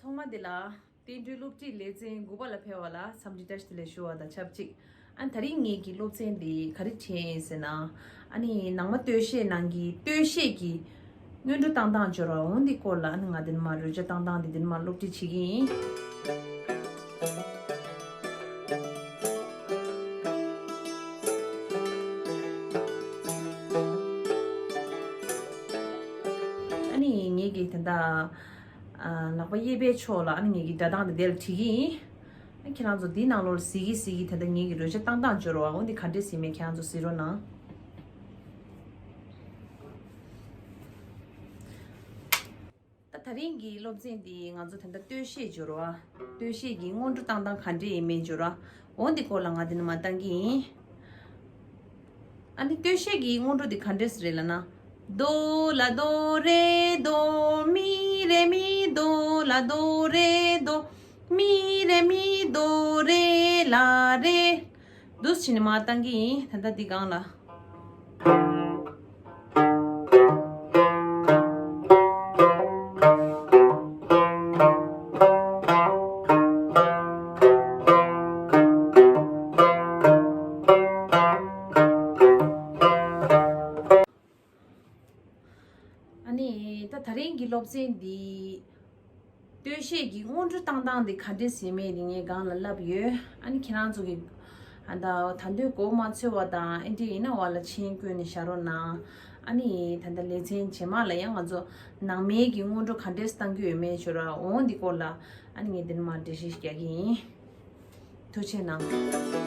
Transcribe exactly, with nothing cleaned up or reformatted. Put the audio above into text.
ཚང་མ་འདི་ལ་བསྟན་འགྲོའི་སློབ་ཁྲིད་ལེ་ཚན་དགུ་པ་ལ་ཕེབས་པ་ལ་འཚམས་འདྲི་བཀྲ་ཤིས་བདེ་ལེགས་ཞུ་བ་དང་ཆབས་ཅིག་ཨ་ནི་དེ་རིང་ངེད་ཀྱི་སློབ་ཚན་འདི་ག་རེ་བྱས་ཡིན་ཟེར་ན། ཨ་ནི་ནང་མ་སྟོད་གཞས་ནང་གི་སྟོད་གཞས་ཀྱི་སྔོན་འགྲོ་བཏང་སྟངས་སྦྱོར་བ་འོང་འདི་སྐོར་ལ་ཨ་ནི་ང་འདི་ནས་མར་རོལ་ཆ་བཏང་སྟངས་འདི་འདི་ནས་མར་སློབ་ཁྲིད་བྱེད་ཀྱི་ཡིན། ཨ་ནི་ངེད་ཀྱི་ད་ལྟ་ཨ་ལག་པ་གཡས་པའི་ཕྱོགས་ལ་ཨ་ནི་ངེད་ཀྱི་སྒྲ་གདངས་དེ་དེ་ལ་བྲིས་ཀྱི་ཡིན། ཨ་ཁྱེད་རང་ཚོ་འདིའི་ནང་ལོགས་ལ་གཟིགས་ཀྱི་གཟིགས་ཀྱི་ད་ལྟ་ངེད་ཀྱི་རོལ་ཆ་བཏང་སྟངས་སྦྱོར་བ་འོ་འདི་ག་འདྲས་ཟིན་མེད་ཁྱེད་རང་ཚོ་གཟིགས་རོགས་གནང་། ད་དེ་རིང་གི་སློབ་ཚན་འདི་ང་ཚོ་ད་ལྟ་སྟོད་གཞས་སྦྱོར་བ། སྟོད་གཞས་ཀྱི་སྔོན་འགྲོ་བཏང་སྟངས་ག་འདྲས་ཡིན་མིན་སྦྱོར་བ། འོ་འདི་སྐོར་ལ་ང་འདི་ནས་མར་བཏང་གི་ཡིན། ཨ་ནི་སྟོད་གཞས་ཀྱི་སྔོན་འགྲོ་འདི་ག་འདྲས་རེད་ལབ་ན། དོ་ལ་དོ་རེ་དོ་མི་རེ་མི་དོ་ལ་དོ་རེ་དོ་མི་རེ་མི་དོ་རེ་ལ་རེ། འདུག་སེ་བྱས་ནས་མར་བཏང་གི་ཡིན། ད་ལྟ་འདི་སྒང་ལ། ཨ་ནི་ད་དེ་རིང་གི་སློབ་ཚན་འདི་སྟོད་གཞས་ཀྱི་སྔོན་འགྲོ་བཏང་སྟངས་འདི་ག་འདྲས་ཟིན་མེད་འདི་ངས་སྒང་ལ་ལབ་ཡོད། ཨ་ནི་ཁྱེད་རང་ཚོ་གི་ཨ་ད་ད་དུང་གོ་མ་ཚོད་པ་དང་ཨེ་འདྲས་ཡིན་ན་འོག་ལ་མཆན་བཀོད་ནས་བཞག་རོགས་གནང་། ཨ་ནི་ད་ལྟ་ལེ་ཚན་རྗེས་མ་ལ་ཡང་ང་ཚོ་ནང་མའི་གི་སྔོན་འགྲོ་ག་འདྲས་བཏང་རྒྱུ་ཡོད་མེད་ཞུ་ར་འོང་འདི་སྐོར་ལ་ཨ་ནི་ངས་འདི་ནས་མར་འགྲེལ་བཤད་རྒྱག་གི་ཡིན། ཐུགས་རྗེ་གནང་།